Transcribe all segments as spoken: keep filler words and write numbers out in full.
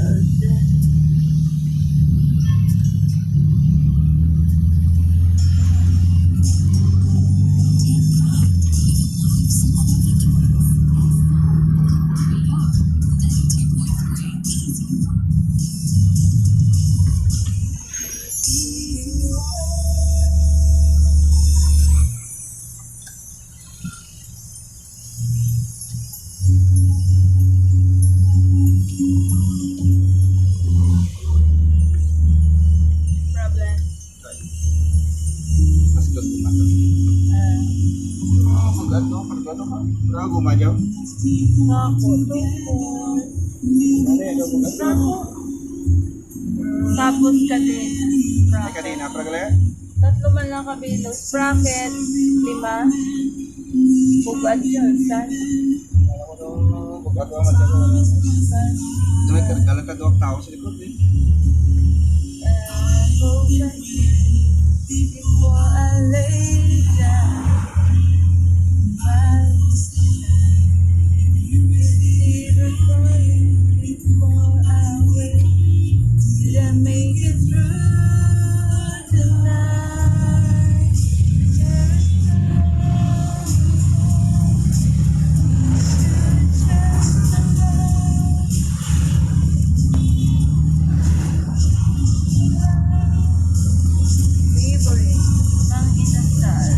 Problem. Mas good naman. Ah. Ah, mag-ano, mag-ano ka? Wala ko madyaw. Nako, tungkol. Ano yan, mag-ano? Nako. Tapos kadena. Ay, kadena, pero gali? Tatlo man lang kabilos. Bracket, lima. Bugad yun, san? Bugad, wa man siya. Dami ka, dala ka duwang tao sa likod, eh. Favorite, Mang Inasal.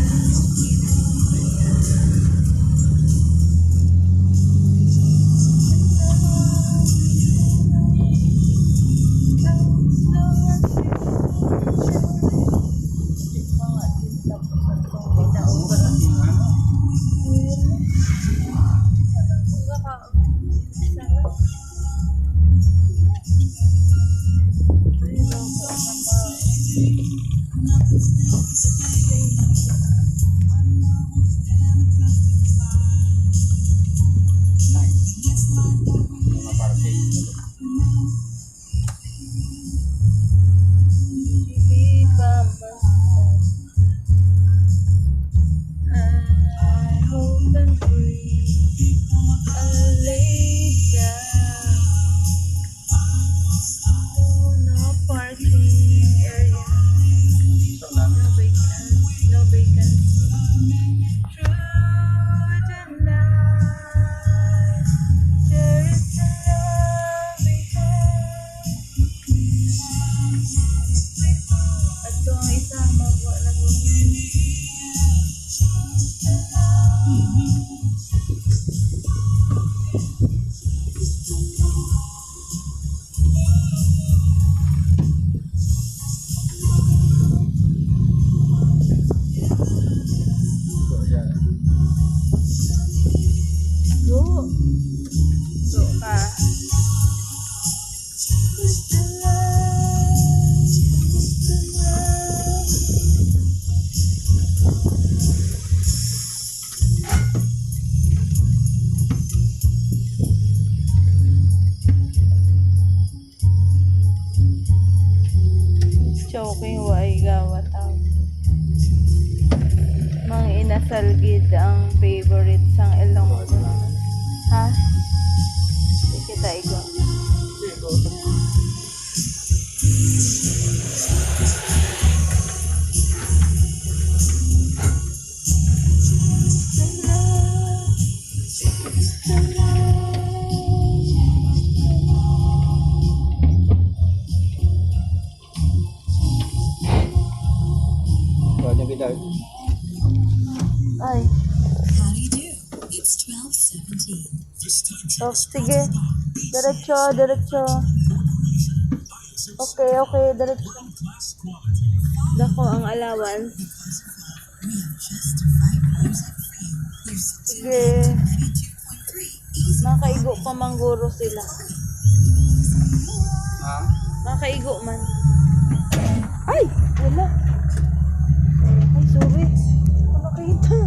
Nice. Mga party. I hope and pray I'll lay down. No parking area. No vacan-, no vacancy. Through the night, there is a love behind. Ato ang isa, magwa na gud. Go. Go ka. Joking, way gawat ang Mang Inasal gid ang favorite sang Ilonggo. Ha? Di kita igo. Kuha niya kita. Ay. Oh, sige. Diretso, diretso. Okay, okay, diretso. Dako ang allowance. Sige. Makaigo pa man guro sila. Ha? Makaigo man. Ay! Wala. Ay, sorry. Ano kita?